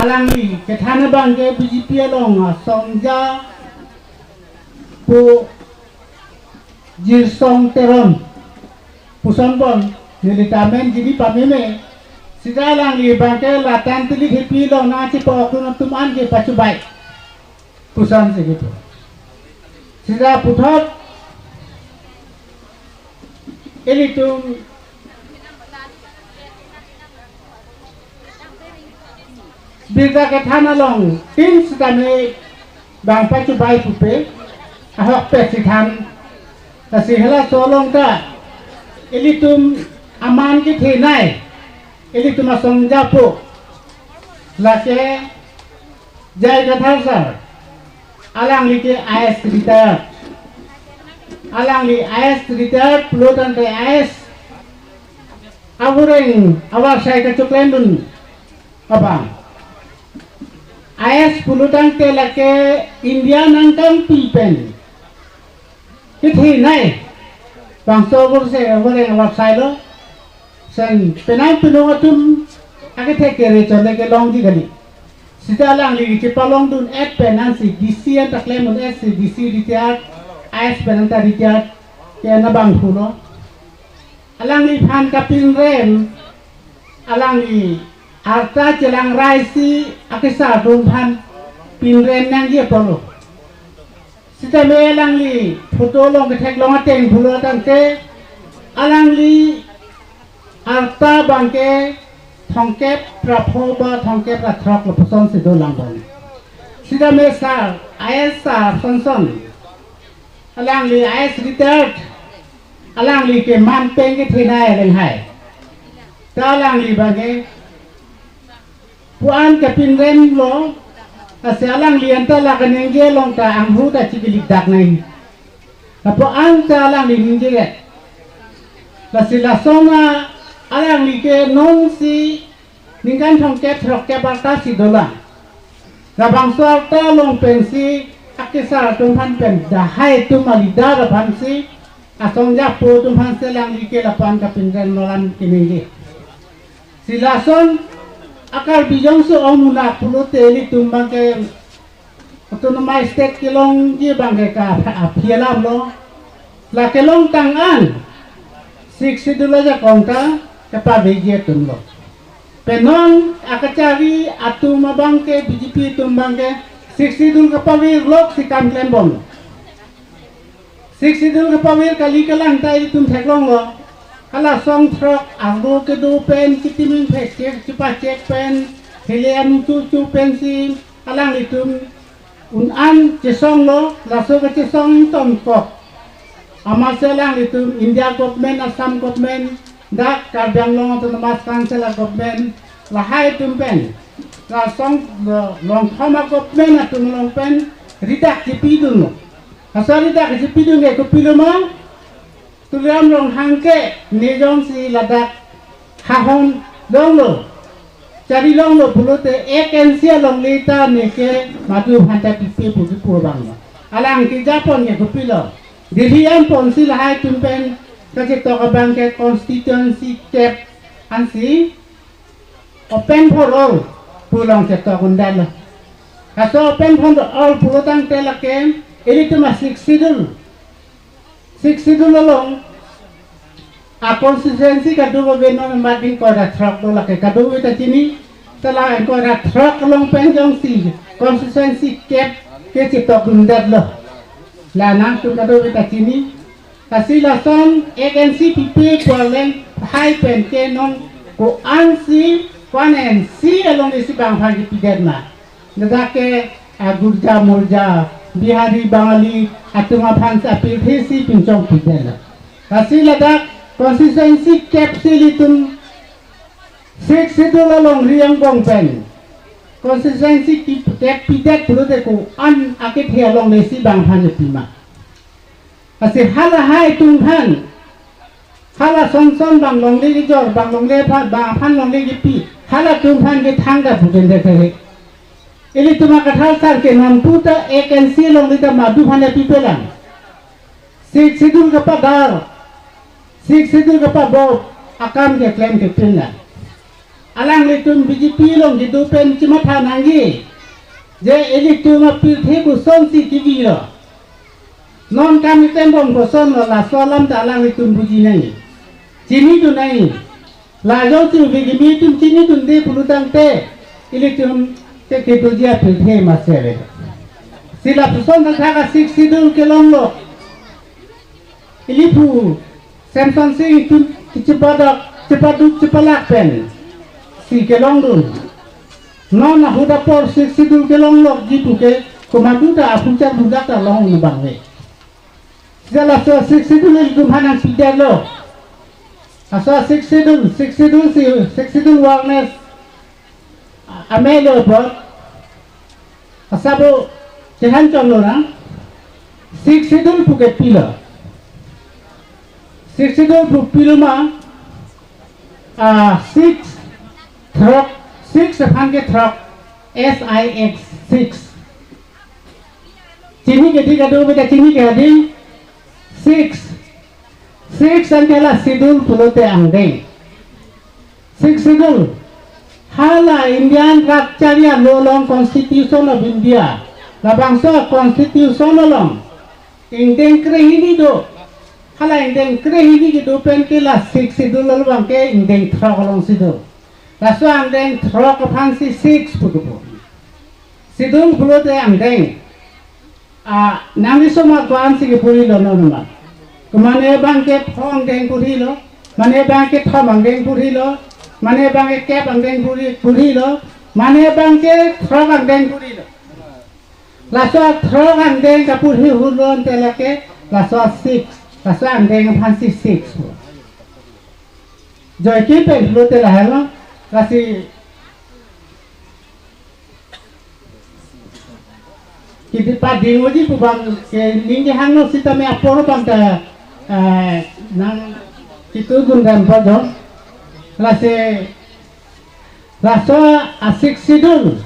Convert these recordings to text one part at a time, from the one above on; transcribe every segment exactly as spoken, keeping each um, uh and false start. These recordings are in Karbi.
Alangli kethan abang ke B J P along asongja pu Jirsong Teron puson bon, neli ta amen jini pameme. Sita alangli abang ke latan tilit hipi along nangchepok dun atum an ke pachubai puson si kipu. Sita puthot ilitum birta kethan along tin sitame bang pachubai pupe, ahokpet si than. Lasi halaso along ta ilitum aman kethenei, ilitum asongja pu, lake J I Kathar sir, alangli ke I A S retired. Alangli I A S retired pulo tangte I A S avoreng avarsai kachoklem dun abang. I A S pulo tangte lake India nangkangpi pen kethenei bangso avoreng, avoreng avarsai lo. Sen penang penung atum akethe kere chole kelongji kali. Sita alangli kechepalong dun-et pen ansi D C an ta klem un-et si D C retired, I A S pen anta retired ke na bang pulo. Alangliphan kapinrem, alangli arta chelang rai si akesar atum aphan pinrem nangji apotlo. Sitame alangli photo along ketheklong ateng pulo tangte, alangli arta abang ke thomkep ra pho ba thomkep ra throk lapuson si dolang bang. Sitame sir, I A S sir Sonson, alangli I A S retired, alangli ke man pen kethenei alenghai. Ta alangli abang ke pu-an kapinrem lo, lasi alangli anta la kaningje along ta anghu ta chikilik dak nai. Lapu-an ta alangli ningje le. Lasi lason alangli ke non si ningkan thomkep throkkep arta si dolang. Labangso arta along pensi akesar atum aphan pen dahai atum a-leader aphan si asongja pu atum aphan si alangli ke lapu-an kapinrem lo alam keningje. Si lason a-Karbi Jongso ong munak pulote ilitum abang ke autonomous state kelongji abang ke ka aphi alam lo. La kelongtang an Sixth Schedule ajakong ta kepaveji atum lo. Pen non akachari atum abang ke B J P atum abang ke Sixth Schedule kepavir lok si kam klem bom. Sixth Schedule kepavir kali kelang ta ilitum theklong lo. Hala song throk arlo kedo pen kitiming phek chek chepachek pen hile amutu chu pensi alanglitum un-an chesong lo, laso kechesong tongkok. Amatsi alanglitum India government, Assam government, dak Karbi Anglong Autonomous Council a-government, lahai atum pen, lasong lo-, longthom a-government atum along pen ridak chepidun lo. Laso ridak chepidun ke kopilo ma? Tuliram Ronghang ke ne jongsi ladak hahon longlo, chari longlo pulote ek N C along le ta ne ke madu aphan ta pipe pu kipu abang lo. Alang ke japon ke kopilo? Delhi an ponsi lahai atum pen kachetok abang ke constituency kep ansi open for all pu along chetok un-edetlo. Laso open for all pulo tangte lake ilitum a-Sixth Schedule, Sixth Schedule along a-constituency kadokave non mat ingkoi ra throk do, lake kadokave ta chini. Ta la ingkoi ra throk along pen jongsi constituency kep ke chetok un-edetlo, la nangtum kadokave ta chini. Lasi lason ek N C pipe pu alenghai pen ke non ko-ansi, ko-an N C along isi bang aphan kepidet ma? Ladak ke agurja murja Bihari Bangali atum aphan si apirthe si pinchong pidetlo. Lasi ladak constituency kep si ilitum Sixth Schedule alongri angbong pen constituency ki-, kep pidet pulote ko-an akethe along le isi bang aphan kepi ma? Lasi halahai atum aphan, hala Sonson bang longle kejor, bang longle aphan, bang aphan longle kepi, halatum aphan ke thangta puten de kere. Ilitum a-Kathar sir ke nonpu ta ek N C longle ta madu aphan pipelang. Sixth Schedule kepadar, Sixth Schedule kepabop akam keklem kepinlang. Alanglitum B J P along kedo pen chematha nangji. Je ilitum apirthe kosonsi kevilo. Non kam item bom kosonlo, laso alam ta alanglitum buji nangji. Chinidun nangji. Lajong si uvigimi atum chinidunde pulotangte, ilitum te kedoji apirthe masere. Si lapuson tangka Sixth Schedule kelonglo. Ili phu Semson Sing atum chepadok, chepaduk, chepalak pensi kelongdun. Non ahut apor Sixth Schedule kelonglokji puke, komat atum ta aphuchar budak ta long nubang ve. Sita laso Sixth Schedule ilitum aphan nangpidetlo. Laso Sixth Schedule, Sixth Schedule si, Sixth Schedule awareness amelo apot. Asabo chethan chomlo na. Sixth Schedule puke pilo. Sixth Schedule pu pilo ma. Ah, six, throk, six aphan ke throk, S I X, six. Chini ke di kado beta chini ke adi, six. Six an ke la schedule pulote angdeng. Sixth Schedule. Hala Indian rat chari along Constitution of India. Labangso Constitution along ingdeng krehini do. Hala ingdeng krehini kedo pen ke la Sixth Schedule along ke ingdeng throk alongsi do. Laso angdeng throk aphansi six pudupo. Schedule pulote angdeng. Ah, nangli soma ko-ansi kepurilo non ma. Kemane abang ke pho angdeng purilo, mane abang ke thom angdeng purilo, mane abang ke kep angdeng puri, purilo, mane abang ke throk angdeng purilo. Laso throk angdeng kapuri hulon te lake, laso six, laso angdeng aphansi six. Joike pen pulote lahelo, lasi kidi pading oji pu abang ke ning kehanglo sitame apor abang ta, eh, nang kitu dun dan pajo. Lasi laso a Sixth Schedule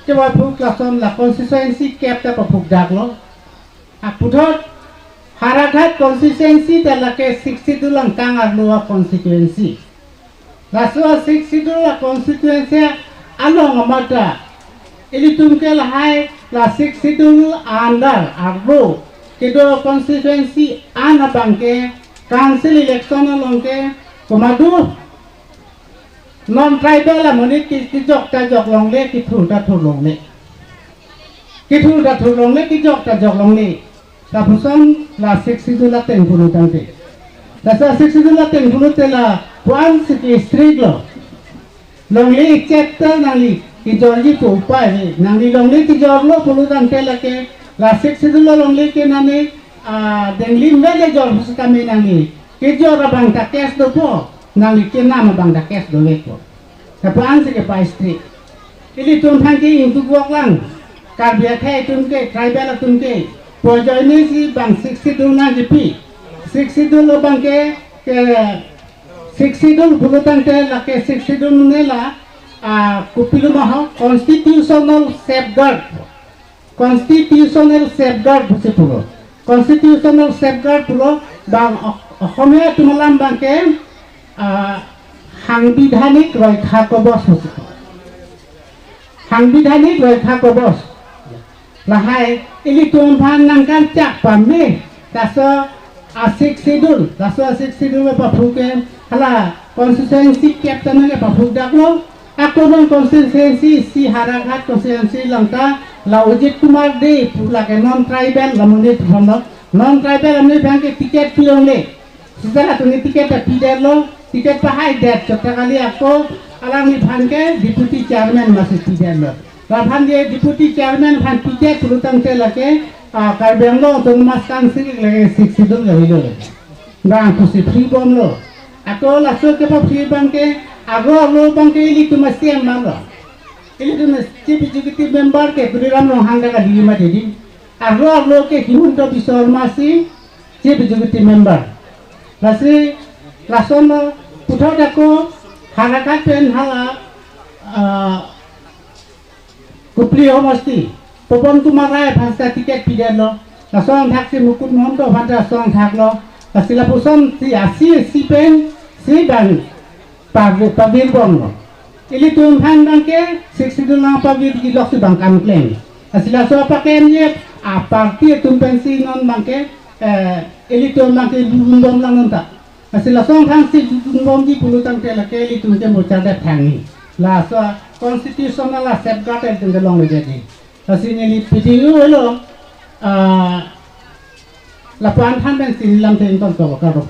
kepaphuk lason la constituency kep ta paphukdaklo. Aputhot Howraghat constituency ta lake Sixth Schedule angkang arlo a constituency. Laso Sixth Schedule a constituency along amat ta ilitum ke lahai la Sixth Schedule under arlo kedo constituency an abang ke council election along ke komat atum non tribal amonit ke kijok ta jok longle, kithur ta thur longle. Kithur ta thur longle, kijok ta jok longle. Lapuson la Sixth Schedule ateng pulo tangte. Laso Sixth Schedule ateng pulote lapu-ansi ke strict lo. Longle chapter nangli kijorji pu upai he. Nangli longle kijorlo pulo tangte lake la Sixth Schedule longle ke nane, ah, denglim vele jor pusitame nangli kijor abang ta case dopo, nangli kenam abang ta case dovekpo. Lapu-ansi ke pa strict. Ilitum aphan ke ingduk vok lang. Karbi akhei atum ke, tribal atum ke, pu ajoine si bang Sixth Schedule nangkepi. Sixth Schedule abang ke, ke Sixth Schedule pulo tangte lake Sixth Schedule ne la, ah, kopilo ma ho, constitutional safeguard. Constitutional safeguard pusi pulo. Constitutional safeguard pulo bang O-, Ohomia atum alam abang ke, ah, সাংবিধানিক ৰক্ষা কবচ pusi. সাংবিধানিক ৰক্ষা কবচ. Lahai ilitum aphan nangkarchak pame, laso a Sixth Schedule, laso a Sixth Schedule paphuk ke hala constituency kep ta nangke paphukdaklo. Ako non constituency si Howraghat constituency along ta la Ajit Kumar Dey pu lake non tribal amonit aphan lo. Non tribal amonit aphan ke ticket pi longle. Sita latum ke ticket ta pidetlo, ticket pahaidet chot ta kali, ako alangliphan ke deputy chairman masi pidetlo. Laphan ke deputy chairman aphan pidet pulo tangte lake, ah, Karbi Anglong Autonomous Council lake Sixth Schedule kali lo. Bang pusi free bomlo. Ako laso kepa free abang ke, arlo arlo abang ke ilitum a-C E M lo. Ilitum a-, Chief Executive Member ke Tuliram Ronghang ta kali ma jadi. Arlo arlo ke Himanta Biswa Sarma si Chief Executive Member. Lasi lason lo puthot ako Howraghat pen hala, ah, Kopili homosti, Pawan Kumar Rai aphan ta ticket pidetlo. Laso angthak si Mukut Mahanta aphan ta laso angthak lo. Lasi lapuson si a-C E M si pen si bang pa-, pabir bomlo. Ilitum aphan abangke Sixth Schedule nangpavir-i loksi abang kam klem. Lasi laso paklemji aparty atum pensi non abangke, eh, ilitum abangke dundun bom lang non ta. Lasi lason thangsi dundun bomji pulo tangte lake ilitum ke mucha det thangji. Laso constitutional a safeguard ilitum ke longledetji. Lasi neli pidi-o lo, ah, lapu-an aphan pensi lam theng ton to karo.